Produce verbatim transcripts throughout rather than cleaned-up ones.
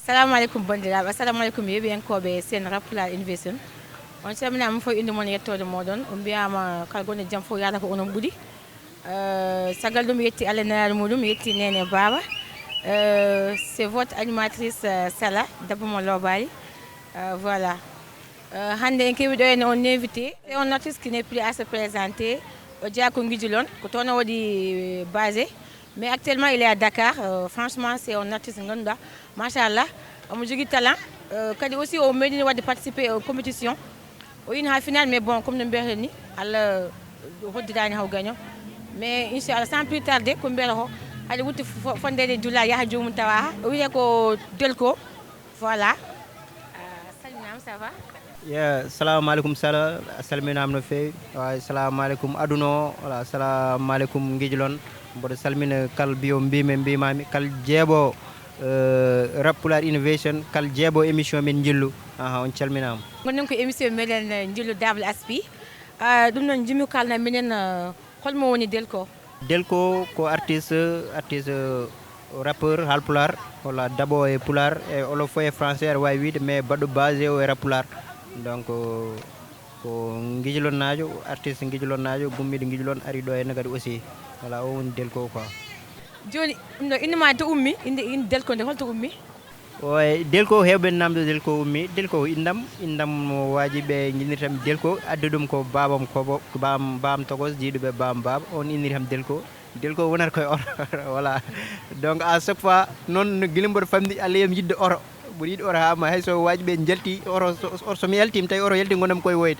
Assalamu aleykum banndiraaɓe, assalamu aleykum yeeɓiyankooɓe seen Rap Pulaar Innovation. On calminaama fof innde mon e yettoode mooɗon. On mbiyaama kala gonɗo jam fof yaada ko onon ɓuri. Euh, caggal ɗum mi yetti Allah nelaɗo muɗum, mi yetti Nene Baba. Euh, c'est votre animatrice, euh, Sala, debbo mo Lobali. Euh, voilà. Euh, hannde en kewi ɗo en on invité. C'est un artiste qui n'est plus à se présenter. O jeyaa ko Ngijulon, ko toon o waɗi, euh, basé. Mais actuellement, il est à Dakar. Euh, franchement, c'est un artiste ngannduɗaa. Machallah, omo jogii talent. Euh, kadi aussi, o meeɗini waɗde participer aux compétitions. O yiin haa final, mais bon, comme no mbiyeten ni, Allah hoddiraani haw gaño. Mais inchallah, sans plus tarder, ko mbiyata ko, haɗa wutte fo-, fondeede dula, yaha joomum tawa. O wiyetee ko Delko. Voilà. Ah, salminaama, ça va? Yeah, salamu aleykum Sala, a salminaama no feewi. Wa salamu aleykum aduna o, wala salamu aleykum Ngijlon. Mboɗo salmina kal biyo mbimi, mbimami, kal jeeɓo, eh, Rap Pulaar Innovation, kal jeeɓo émission men Njillu. Aha, on calminaama. Gonɗen ko émission meɗen, eh, Njillu Dable Aspi. Ah, ɗum noon, jimi kalna minen, eh, holmo woni Delko? Delko ko artiste, artiste rappeur Haalpulaar, walla daɓo e Pulaar, e Wolof e Français aɗa waawi wiyde, mais baɗɗo basé o e Rap Pulaar. Donc, ko Ngijlonnaajo, artiste Ngijlonnaajo, gummiiɗo Ngijlon, ari ɗo henne kadi aussi. Voilà, o woni Delko quoi. Jooni, ɗum ɗo innde ma to ummi, innde, innde Delko nde, holto ummi? Oye, Delko, heewɓe namdo Delko ummi. Delko ko inndam, inndam mo waaji ɓe njinnirtam Delko, addi ɗum ko baabam Kobo, ko baam, baam Tokos, jiiɗo ɓe baam Baaba, on inniri kam Delko. Delko wonata koye oto, voilà. Donc, à chaque fois, noon no gila mboɗo famɗi, Allah yam yiɗde oto. Mboɗo yiɗi oto haa ma, hay so waaji ɓe njalti, oto, so, oto so mi yalti, mi tawi oto yalti, ngonam koye woyde.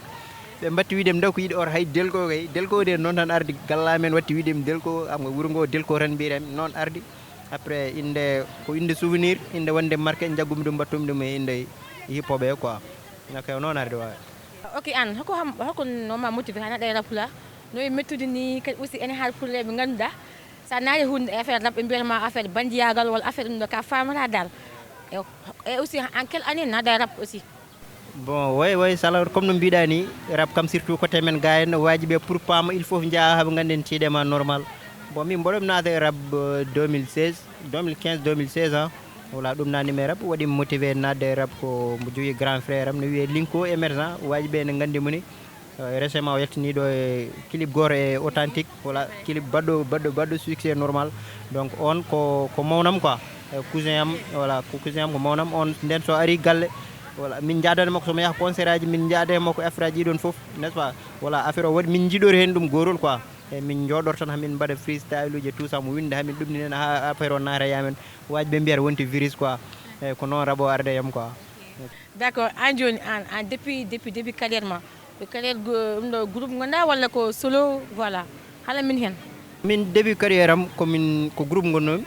Ɓe mbatti wiide mi ndaw ko yiɗi oto, hay Delko kay. Delko de noon tan ardi, galla men watti wiide mi Delko, am wuro ngo Delko tan mbiyeten, noon ardi. Après, innde, ko innde souvenir, innde wonde marqué, njaggumi ɗum, mbattumi ɗum e innde hip hop e quoi. Ok, o noon arde waawi. Ok, aan, hoko ham, hoko no ma motivé haa naɗa e Rap Pulaar? No e mettude ni, kadi aussi ene haal fulɓe ɓe ngannduɗaa, so a naati hunde e affaire rap, ɓe mbiyata ma affaire bandiyaagal walla affaire ɗum ɗo, ka faamata dal. E, e aussi, en quelle année naɗa e rap aussi? Bon, oui, oui, Sala, comme no mbiɗa ni, rap kam surtout côté men gars en, waaji ɓe pour paama, il faut njaha haɓe ngannden tiiɗe ma normal. Bon, min mboɗo mi naata e rap, euh, deux mille seize, deux mille quinze, deux mille seize, hein. Voilà, ɗum naani mi rap, waɗi mi motivé naatde e rap ko mbo jogii grand frère am, no wiyee Linko Émergent, waaji ɓe ne nganndi mo ni. Euh, récemment o yaltini ɗo e clip gooto e Authentique, voilà, clip baɗɗo, baɗɗo, baɗɗo succès normal. Donc on ko, ko mawnam quoi, e cousin am, voilà, ko cousin am, ko mawnam on. Nden so ari galle, voilà, min njaadani makko, so mi yaha concert aji, min njaada e makko e affaire aji ɗon fof, n'est-ce pas? Voilà, affaire o waɗi min njiɗori heen ɗum gootol quoi. E min njooɗor tan, hamin mbaɗa freestyle uji e tout ça, mo winnda hamin ɗum ni nena haa affaire o naata e amen. Waaji ɓe mbiyata wonti virus quoi. E ko noon rap o arde e am quoi. D'accord, aan jooni, aan, aan depuis, depuis début carrière ma, ko carrière go-, ɗum ɗo groupe ngonɗa walla ko solo, voilà, haala min heen? Min début carrière am ko min, ko groupe ngonnomi.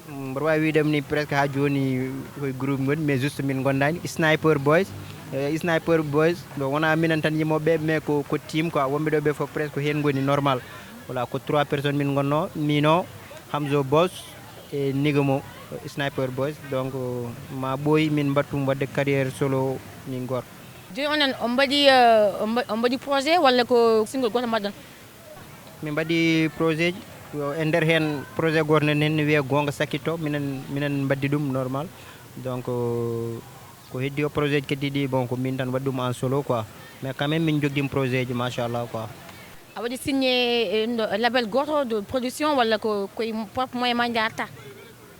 Mboɗo waawi wiide mi ni presque haa jooni koye groupe ngonmi, mais juste min ngondaani. Sniper Boys, eh, Sniper Boys, ɗo wonaa minen tan yimooɓe, mais ko, ko team quoi, wonɓe ɗo ɓe fof presque ko heen ngoni normal. Voilà, ko trois personnes min ngonno, mino, Hamzo Boss, e Nigamo, Sniper Boys. Donc, ma ɓooyi min mbattum waɗde carrière solo min gooto. Jooni onon, on mbaɗi, euh, on mba-, on mbaɗi projet walla ko single gooto mbaɗɗon? Min mbaɗi projet ji, e nder heen projet gooto nan heen ne wiyee Goonga Sakkitto, minen, minen mbaddi ɗum normal. Donc, ko heddi o projet ji keddiiɗi, bon, ko min tan waɗi ɗum en solo quoi. Mais quand même, min njogdim projet ji, machallah quoi. A waɗi signé e ɗo label gooto de production walla ko koye propre moyen ma njaarta?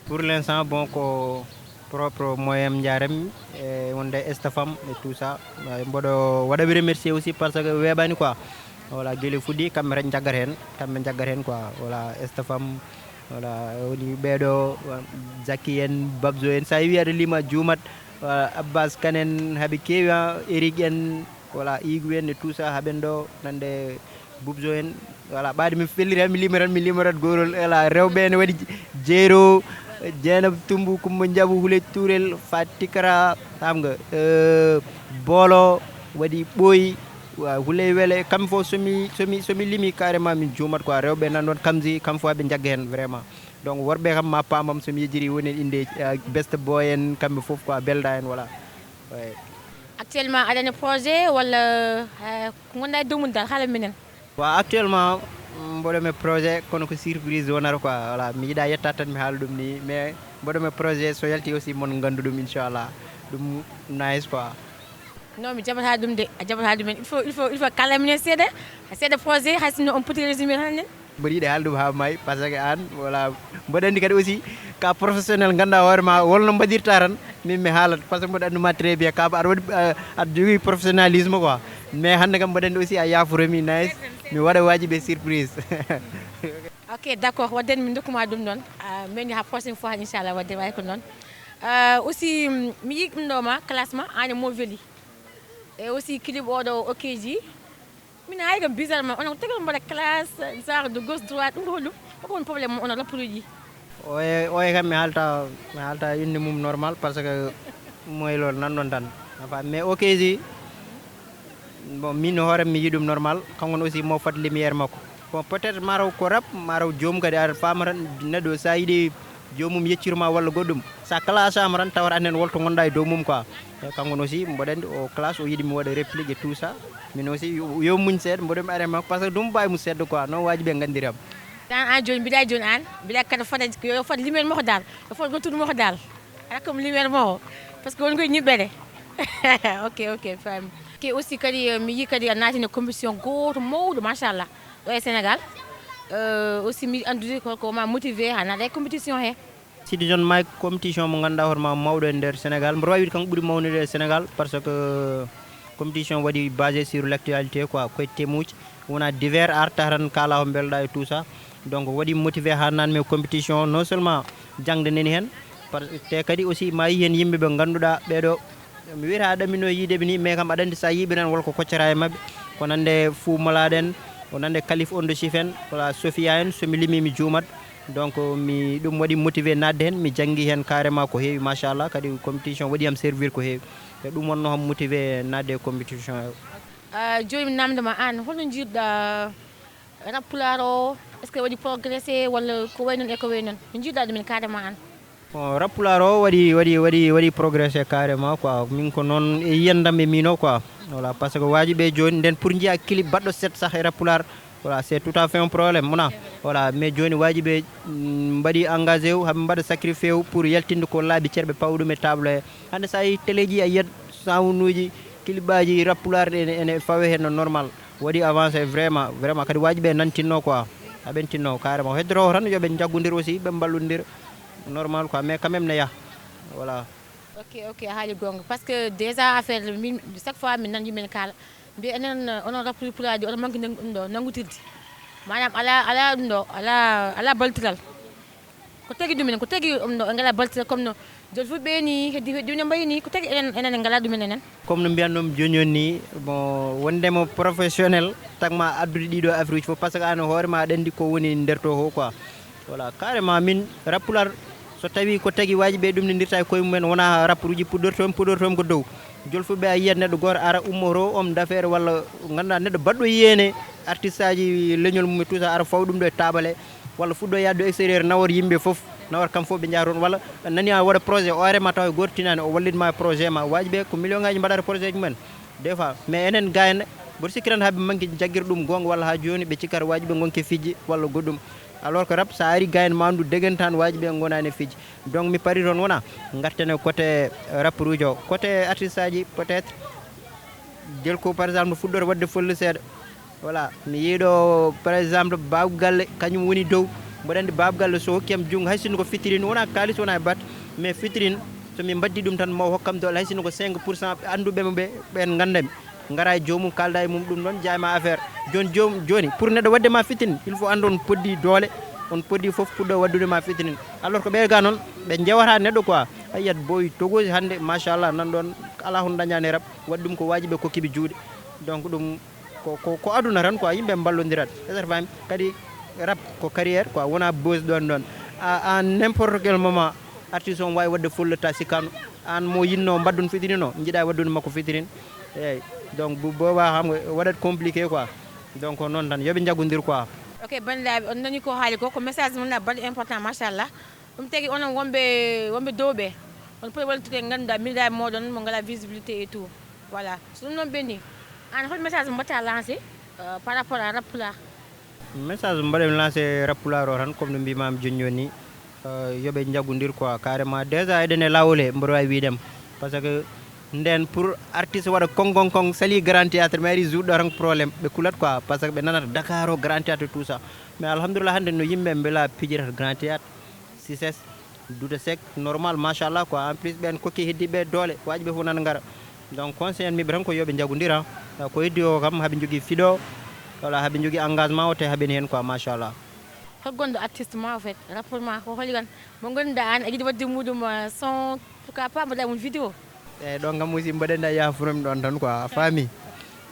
Pour l'instant, bon, ko propre moyen am njaarami, e wonde staff am et tout ça. Ay, mboɗo waɗa ɓe remercier aussi parce que weeɓani quoi. Voilà, gila fuɗɗi, kamɓe tan njaggata heen, kamɓe njaggata heen quoi. Voilà, staff am, voilà, woni ɓeeɗo, Zaki en, Babzo en, so a wi aɗa lima juumat, voilà, Abbas Kan en, haaɓe keewi, ah, Eric en, voilà, Igu en e tout ça, haaɓen ɗo, nande Bubzo en, voilà, ɓaade mi fellira, mi lima tan, mi lima tan gootol, voilà, rewɓe ene waɗi Jeero, Jeenab Tumbu, Kumba Njabu, Hule Tuurel, Fatikara, xam nga, euh, Boolo, waɗi Ɓooyi, waaw, Huley Wele, kamɓe fof so mi, so mi, so mi limi carrément min juumat quoi, rewɓe nan ɗoon, Kamzi, kamɓe fof aɓe njagga heen vraiment. Donc worɓe kam ma paamam so mi yejjiri woni innde, euh, Best Boy en, kamɓe fof quoi, Belda en, voilà. Ouais. Actuellement aɗa e projet walla, euh, ko ngonɗa e dow mum dal, haala minen? Wa actuellement, mm, mboɗo e projet, kono ko surprise wonata quoi. Voilà, mi yiɗa yetta tan mi haala ɗum ni, mais Mboɗo mi projet so yalti aussi mon nganndu ɗum, inchallah. Ɗum nice quoi. Non, mi jaɓata ɗum de, a jaɓata ɗum en. Il faut, il faut, il faut kala minen seeɗa, seeɗa projet, hay sinno on petit résumé tan nen. Mboɗo yiɗi haalde ɗum haa maayi, parce que aan, voilà, mboɗo anndi kadi aussi, ka professionnel, ngannduɗaa hoore ma, wol no mbaɗirta tan, min mi haalat, parce que mboɗo anndi ma très bien, ka aɗa waɗi, euh, aɗa jogii professionnalisme quoi. Mais hannde kam mboɗo anndi aussi a yaafuromi nice, mi waɗa waaji ɓe surprise. Ok, d'accord, wadden min dokkuma ɗum noon. Ah, min ha prochaine fois, inchallah, wadde way ko noon. Ah, aussi, mm, mi yii ɗum ɗo ma, classe ma, aan e mo weli. E aussi clip oɗo, ok ji. Min hay kam bizarrement, onon ko tagi on mbaɗa classe, genre de gauche droite, ɗum ko holɗum? Ko on problème mo onon rappeluji? Oye, oye kam mi haalta, mi haalta inde mum normal, parce que mooy loolu nan ɗon tan. Enfin, mais ok ji, bon, min hoore mi yiɗum normal, kanko aussi mo fat lumière makko. Bon, peut-être maraw ko rap, maraw joom kadi aɗa faama tan, neɗɗo sa yiɗi joomum yeccirma walla goɗɗum. Sa clashama tan tawata anen wolto gonɗa e dow mum quoi. E kanko aussi mboɗo anndi o clash, o yiɗi mi waɗa réplique et tout ça. Min aussi yo, yo muñ seeɗa, mboɗo mi are makko, parce que ɗum mbawi mo seeɗa quoi, non waaji ɓe gandiri am. Tan an joni mbiɗa joni an, mbiɗa kadi fota, yo fot lumière makko dal, yo fot retour makko dal. Ala comme lumière makko, parce que woni koye ñiɓɓere. Ok, ok, fami. Ke aussi kadi, eh, mi yii kadi a naatini compétition gooto mawɗo, machallah, ɗo e Sénégal. Eh, aussi mi andude ko, ko ma motivé ha naata e compétition he. Citizen Mike compétition mo ngannduɗaa hoore ma mawɗo e nder Sénégal. Mboɗo wawi wiide kanko ɓuri mawnude e Sénégal, parce que compétition waɗi basé sur l'actualité quoi, koye thème uji wona divers, arta tan kaala ko mbelɗa e tout ça. Donc waɗi motivé ha nanmi compétition, non seulement jangde nani hen, par te kadi aussi ma yi hen yimɓe ɓe ngannduɗaa ɓeɗo, mi wiyata aɗa ɗamino yiideɓe ni, mais kam aɗa anndi sa yiiɓe tan wol ko koccata e maɓɓe, ko nande Fou Malade en, ko nande Kalife Ondo Chif en, wala Sofia en, somi limi mi juumat. Donc mi ɗum waɗi motivé naatde hen, mi janngi hen carrément ko heewi, machallah, kadi compétition waɗi am servir ko heewi. E ɗum wonno ham motivé naatde e compétition o. Ah, joni mi namdoma an, holno jiiɗɗa rap pulaar o? Est ce que waɗi progressé walla ko way noon e ko way noon? No jiiɗɗa ɗumen carrément an? Bon, rap pulaar o waɗi, waɗi, waɗi, waɗi progressé carrément quoi. Min ko noon e yiyandam e mino quoi. Voilà, parce que waaji ɓe joni nden pour jiya clip baɗɗo set sah e rap pulaar, voilà, c'est tout à fait un problème, mona. Voilà, mais joni waaji ɓe, mm, mbaɗi engagé o, haɓe mbaɗa sacrifié o pour yaltinde ko laabi cerɓe pawa ɗum e table he. Hannde sa yi télé ji a yiyat sawnuji, clip aji rap pulaar ene, ene fawe hen no normal. Waɗi avancé vraiment, vraiment kadi waaji ɓe nantinno quoi. Aɓen tinno carrément. Heddoto tan yoɓe jaggodir aussi, ɓe mballodir normal quoi, mais quand même ne yah. Voilà. Ok, ok, a haali gonga. Parce que déjà affaire min, chaque fois min nan yimɓe ne kaala. Mbiya enen, onon rap pulaar ji, oɗon manque nang-, ɗum ɗo, nanngutirde. Maanaam ala, ala ɗum ɗo, ala, ala baltiral. Ko tagi ɗum en, ko tagi ɗum ɗo, en ngala baltiral comme no Jolfuɓe ni, heddi heddi ne mbayi ni, ko tagi enen, enen en ngala ɗum en enen. Comme no mbiyan ɗum joni joni ni, bon, wondema professionnel, tagma addude ɗiɗo affaire uji fof, parce que an hoore ma aɗa anndi ko woni nder to ho quoi. Voilà, carrément min rap pulaar, so tawi ko tagi waaji ɓe ɗum ne ndirta e koye mumen, wona rap uji puɗɗortomi, puɗɗortomi ko dow. Jolfuɓe a yiyat neɗɗo gooto ara ummoto homme d'affaires walla ngannduɗaa neɗɗo baɗɗo yéene artiste aji leñol mum e tout ça, ara fawa ɗum ɗo e taabale walla fuɗɗo yaade ɗo extérieur nawor yimɓe fof, nawor kam fof ɓe njaha toon walla nani a waɗa projet o are ma taw e gooto tinani o wallit ma e projet ma. Waaji ɓe ko million ngaji mbaɗata projet ji mumen des fois, mais enen gayna mboɗo sikki tan haɓe manque jaggir ɗum gonga walla ha joni ɓe cikkata waaji ɓe gonke fijji walla goɗɗum. Alors que rap sa ari gayna ma andu degentan waaji ɓe gonani e fijji. Donc mi pari toon wona garten e côté rap uji o, côté artiste aji peut-être jel ko par exemple fuɗɗoto waɗde folle seeɗa. Voilà, mi yiiɗo par exemple baaba galle kañum woni dow. Mboɗo anndi baaba galle so hokkiyam junngo hay sinno ko fitirine wona kaalis wona e bat, mais fitirine so min mbaddi ɗum tan mo hokkam doole hay sinno ko cinq pour cent annduɓe mo ɓe ɓen nganndami. Ngara e joomum kaalda e mum ɗum ɗon jayma affaire. Joni joom joni pour neɗɗo waɗde ma fitirine il faut annda on poddi doole, on poddi fof puɗɗo waɗdude ma fitirine. Alors que ɓe ga noon ɓe njewata neɗɗo quoi. A yiyat boy togosi hannde machallah nan ɗon ala hono dañani rap waɗi ɗum ko waaji ɓe kokkiɓe juuɗe. Donc ɗum ko, ko, ko aduna tan quoi, yimɓe mballodirat. Est-ce que fami? Kadi rap ko carrière quoi, wona buzz ɗon ɗon. À, à n'importe quel moment artiste on wawi waɗde folle ta sikkano. An mo yinno mbaddun fitirino jiɗa waɗdude makko fitirin. Eyyi, donc bu boba xam nga waɗat compliqué quoi. Donc noon tan yoɓe jaggodir quoi. Ok, bandiraɓe on nani ko haali ko, ko message mum na baɗɗo important machallah. Ɗum tagi onon wonɓe, wonɓe dow ɓe, on poti wallude ngannduɗaa miɗa e mooɗon mo ngala visibilité et tout. Voilà, so ɗum noon ɓenni, an hol message mbaɗta lancé, euh, par rapport à rap pulaar? Message mbaɗen lancé rap pulaar o tan comme no mbimami joni joni ni. Yo ɓe njaggondir quoi, carrément. Déjà eɗen e laawol he, mboɗo waawi wiide ma. Parce que nden pour artiste waɗa kong kong kong, sali Grand Théâtre, mi ari jour ɗo tan ko problème. Ɓe kulat quoi, parce que ɓe nanata Dakar o, Grand Théâtre, tout ça. Mais alhamdulillah, hannde no yimɓe mbela pijirata Grand Théâtre, Cices, Douta Seck, normal, machallah quoi. En plus, ɓen kokki heddiiɓe doole, waji ɓe fof nana ngara. Donc conseil an miɓe tan ko yo ɓe njaggondir, ko heddi o kam, haɓe njogii fiɗo, wala haɓe njogii engagement o, te haɓen heen quoi, machallah. Hol gonɗo artiste ma, au fait, rapport ma ko holi kan? Mo ngannduɗaa aan aɗa yiɗi waɗde muɗum, euh, son, pourquoi pas mbaɗa mum vidéo? Eyyi, ɗon kam aussi mboɗo nda yafurum ɗon tan quoi, a faami?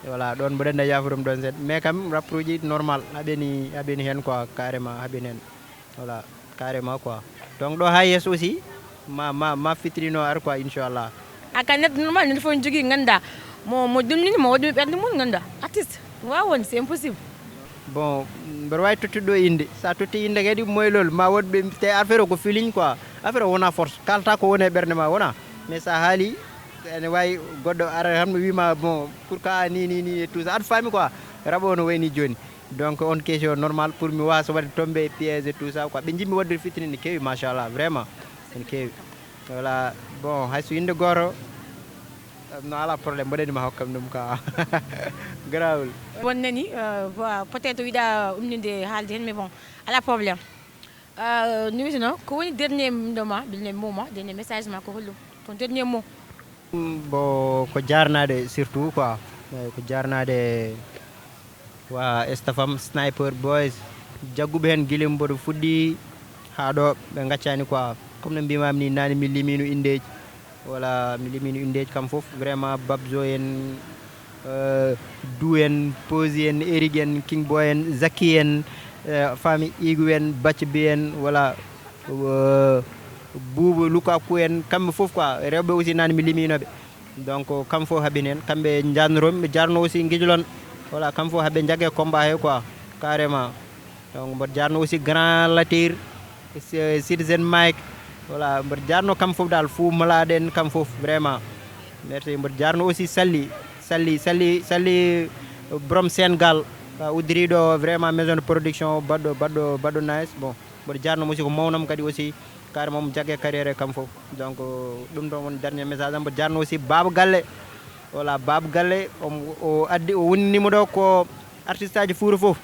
Voilà, ɗon mboɗo nda yafurum ɗon seeɗa. Mais kam, rapport uji normal, haɓeni, haɓeni heen quoi, carrément, haɓeni heen. Voilà, carrément quoi. Donc ɗo haa yeeso aussi, ma, ma, ma fitrino ar quoi, inchallah. A ka neɗɗo normal, neɗɗo fof ne jogii ngannduɗaa mo, mo ɗum nini, mo waɗi ɓernde mum, ngannduɗaa artiste. Waaw won, c'est impossible. Bon, mboɗo waawi tottude ɗo innde. So a totti innde kadi, moylol, ma wood ɓe, te affaire o ko feeling quoi. Affaire o wona force. Kalta ko woni e ɓernde ma, wona. Mais so a haali, ene waawi goɗɗo ara tan wiima, bon, pourquoi ni, ni, ni, et tout ça. Aɗa faami quoi. Raɓo o no wayni jooni. Donc, on question normal pour mi waasa waɗde tombé e piège et tout ça quoi. Ɓe njiɗmi waɗde fitini ne keewi, machallah, vraiment. Ene keewi. Voilà, bon, hay so innde gooto, no alaa problème, mboɗo ma hokkam ɗum ka. Garaawol. Won nani, euh, voilà, peut-être yiɗa umninde haalde heen, mais bon, alaa problème. Euh, no wiyeteno, ko woni dernier ɗo ma, dernier mot ma, dernier message ma, ko holɗum? Ton dernier mot? Bon, ko jaarnaade surtout quoi. Eyyi, ko jaarnaade wa staff am, Sniper Boys. Jagguɓe heen gila mboɗo fuɗɗi haa ɗo, ɓe ngaccaani quoi. Comme no mbiimaami ni naane, mi limiino inndeeji. Voilà, mi limiino inndeeji kam fof. Vraiment, Babzo en, euh, Du en, Posi en, Eric en, King Boy en, Zaki en, euh, faami, Igu en, Bacca Bi en, voilà, euh, Buubu Lukaku en, kamɓe fof quoi. Rewɓe aussi naane mi limiino ɓe. Donc, kamɓe fof haɓin heen. Kamɓe njaarnoomi, mi jaarno aussi Ngijlon. Voilà, kamɓe fof haɓe njagge combat he quoi, carrément. Donc, mboɗo jaarno aussi Grand Latir, Ci-, Citizen Mike. Voilà, mboɗo jaarno kamɓe fof dal, Fou Malade en, kamɓe fof, vraiment. Merci. Mboɗo jaarno aussi Sally, Sally, Sally, Sally, borom Sénégal, ka uddiriɗo vraiment maison de production, baɗɗo, baɗɗo, baɗɗo nice. Bon, mboɗo jaarno aussi ko mawnam kadi aussi, carrément mo jagge carrière e kam fof. Donc, ɗum ɗon woni dernier message am. Mboɗo jaarno aussi Baba Galle. Voilà, Baba Galle, o, o addi, o wonnimo ɗo ko artiste aji Fuuta fof.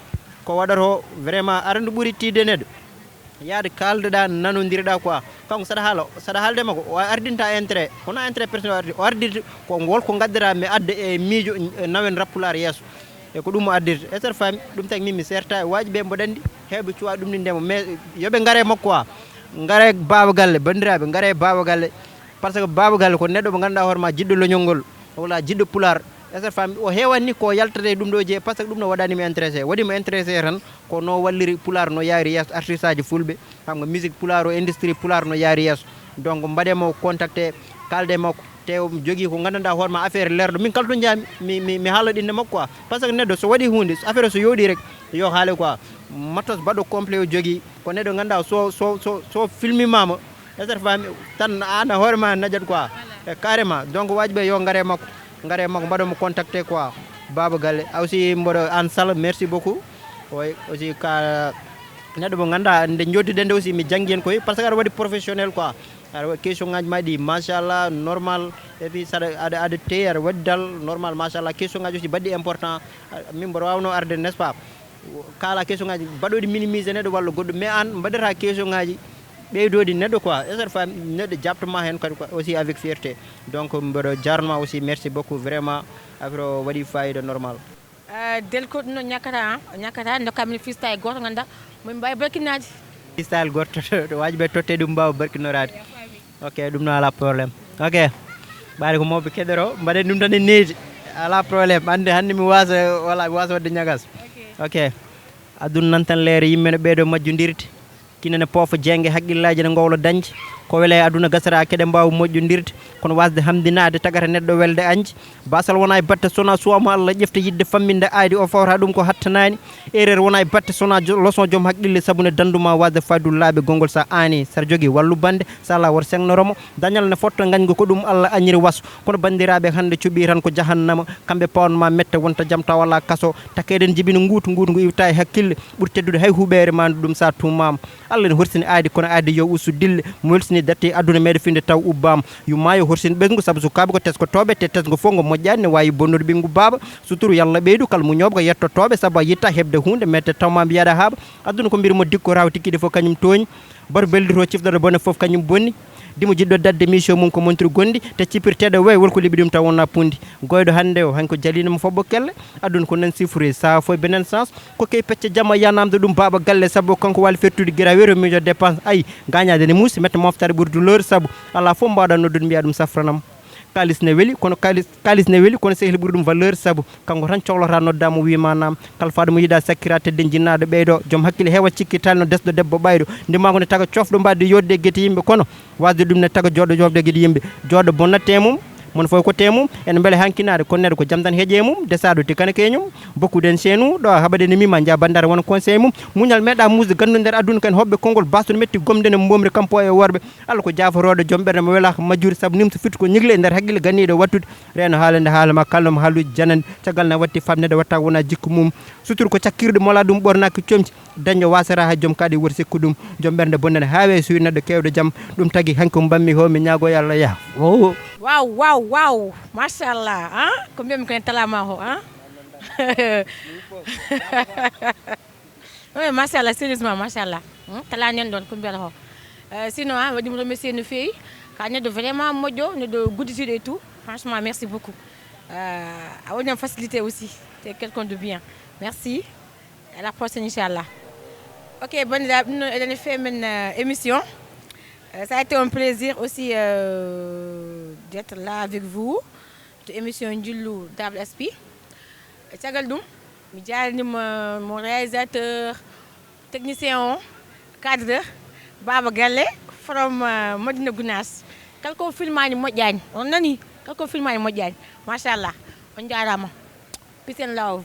Ko waɗata o, vraiment, aɗa anndi ɓuri tiiɗde neɗɗo, yaade kaaldeɗaa, nanondirɗaa quoi. Kanko saɗa haala, saɗa haalde makko, o ardinta intérêt, kono intérêt personnel o ardi, o ardirta ko ngol ko ngaddata mi adda e miijo, e nawen rap pulaar yeeso. E ko ɗum o addirta. Est-ce que faami? Ɗum tagi min mi serta e waaji ɓe mboɗo anndi, heewɓe cuwa ɗum ni ndema. Mais yo ɓe ngare makko quoi. Ngare Baba Galle, banndiraaɓe, ngare Baba Galle. Par ce que Baba Galle ko neɗɗo mo ngannduɗaa hoore ma jiɗɗo leñol ngol. Wala jiɗɗo pulaar. Est-ce que faami? O heewani ko yaltata e ɗum ɗo jeeyi, par ce que ɗum no waɗani mi intéressé. Waɗi mo intéressé tan ko no walliri pulaar, no yaari yeeso, artiste aji fulɓe. Xam nga musique pulaar o, industrie pulaar no yaari yeeso. Donc mbaɗe mo contacté, kalde makko. Te o jogii ko nganndanɗaa hoore ma affaire leerɗo. Min kala to njaami, mi, mi, mi haala ɗinde makko quoi. Par ce que neɗɗo so waɗi huunde, so affaire o so yooɗi rek, yo haale quoi. Matos baɗɗo complet o jogii, ko neɗɗo ngannduɗaa so, so, so, so filmimama, est-ce que faami, tan aan hoore ma najat quoi. E carrément. Donc waaji ɓe yo ngare makko, ngare makko, mbaɗo mo contacté quoi. Baba Galle, a aussi mboɗo aan Sall, merci beaucoup. Oy, aussi ka neɗɗo mo ngannduɗaa nde joddiɗen nde aussi mi janngi heen koy, par ce que aɗa waɗi professionnel quoi. Aɗa waɗi question ngaji ma ɗi, machallah, normal. Et puis saɗa, aɗa, aɗa teyi, aɗa waɗi dal, normal, machallah. Question ngaji aussi baɗɗi important. A, min mboɗo waawno arde, n'est-ce pas? Kaala question ngaji baɗoɗi minimisé neɗɗo walla goɗɗo, mais aan mbaɗata question ngaji ɓeydoɗi neɗɗo quoi. Est-ce que faami? Neɗɗo jaɓtoma heen kadi quoi, aussi avec fierté. Donc mboɗo jarnoma aussi, merci beaucoup, vraiment. Affaire o waɗi fayida, normal. Ah, Del ko ɗum noon ñakkata, ah, o ñakkata, ndokka min freestyle gooto ngannduɗaa, min mbaawi barkinaaji. Freestyle gooto to, to waaji ɓe totte ɗum mbaawa barkinoraade. Ok, ɗum no alaa problème. Ok. Ɓaade ko mawɓe keɗoro, mbaɗen ɗum tan e needi. Alaa problème. Hannde, hannde mi waasa, wala, mi waasa waɗde ñagas. Ok. Ok. Aduna nan tan leere, yimɓe no ɓeydo majjondirde. Kine ne poofa jeenge, haqqillaaji ne ngowla dañde. Ko wela e aduna gasata keɗe mbaawa moƴƴondirde. Kono waasde hamdinaade tagata neɗɗo welde añde. Baasal wona e batte, so wona suwaa mo Allah ƴefta yiɗde famminde aadi, o fawta ɗum ko hattanaani. Erreur wona e batte, so wona jo-, leçon joom haqqille, sabu ne dandu ma waasde faydu laaɓe gongol sa aani. Saɗa jogii wallu bannde, so alaa woto seŋnoro mo. Dañal ne fotta ngañgu, ko ɗum Allah añiri waso. Kono banndiraaɓe hannde cuɓii tan ko jahannama. Kamɓe pawanma mette wonta jam tawa alaa kaso. Takeeden jibini nguutu, nguutu ngu iwta e hakkille. Ɓuri teddude hay huɓeere ma ɗum sa tuumaama. Allah ne horsini aadi, kono aadi yo ustu dille. Mo welsini datte aduna meɗe finde taw ubbaama. Yo maayo horsin ɓesngu, sabu sukaaɓe ko teskotooɓe, te tesngo fof ngo moƴƴaani, ne waawi bonnude ɓinngu baaba. Suturu Yalla ɓeydu, kala muñooɓe ko yettotooɓe, sabu a yitta heɓde huunde, mette taw ma mbiyaɗa haaɓa. Aduna ko mbir mo dikko raw tikkiɗe fof kañum tooñi. Bato beldi to cifɗoɗo bone fof kañum bonni. Dimo jiɗɗo dadde mission mum ko montre gonɗi, te cipirteɗo wey wol ko liɓi ɗum taw wona pundi. Goyɗo hannde o, hanko jalino mo fobbo kelle. Aduna ko nan sifre, saha fof benen sens. Ko kay pecce jamma yanamde ɗum baaba galle, sabu kanko wali fettude gira wero miijo dépense. Ay, gañade ne muusi, mette moftare ɓuri douleur, sabu ala fof mbawɗa noddude mbiya ɗum safranam. Kalis ne weli, kono kalis, kalis ne weli, kono sehil ɓuri ɗum valeur, sabu kanko tan cohlata noddama wima nam. Kalfaɗo mo yiɗa sakkira tedden jinnaɗo ɓeyɗo, joom hakkille heewa cikkitali no desɗo debbo ɓayɗo. Ndimago ne taga cofɗo mbadde yodde e guete yimɓe, kono wasde ɗum ne taga joɗɗo jofde gueɗe yimɓe. Joɗɗo bonnat temum, mon fof ko temum. Ene beele hankinade, kono neɗɗo ko jam tan heeƴe mum, desaɗo te kana keñum. Bokkuden seenu ɗo haɓaɗen e mima ja bandare wona conseil mum. Muñal meeɗa musde gandu nder aduna kan hoɓɓe konngol baston metti gomden e mbomri kampo e worɓe. Allah ko jaaforooɗo, joom ɓernde mo welaka majjude, sabu nimsa firti ko ñigle e nder hakkille ganniiɗo wattude. Reeno haalande haala ma, kalno mo haaluuji janani. Caggal na watti famnede watta wona jikku mum. Sutur ko cakkirɗo mola ɗum ɓornaki comci. Dañɗo wasara hay joom kadi wor sikku ɗum. Joom ɓernde bonnani haawe suwi neɗɗo kewɗo jam. Ɗum tagi hanki ko mbammi ho mi ñaago yo Allah yah. Oh. Wow, wow, wow. Machallah. Hein? Combien me connaît Talama ho, hein? Oui, machallah, sérieusement, machallah. Hmm? Tala nen don combien ho. Euh, sinon, hein, je me remercie une fille. Quand on est vraiment mojo, on est de good études et tout. Franchement, merci beaucoup. Euh, on a une facilité aussi. C'est quelqu'un de bien. Merci. À la prochaine, Inch'Allah. Ok, bonne, bonne, bonne fin, bonne, euh, émission. Euh, ça a été un plaisir aussi euh, d'être là avec vous. To émission Njillu Table S P. Caggal ɗum, mi jaarnima mon réalisateur, technicien o, cadre, Baba Galle, from euh, Madina Gounass. Kala ko filmani moƴƴani, on nani? Kala ko filmani moƴƴani. Machallah. On jaarama. Peace and love.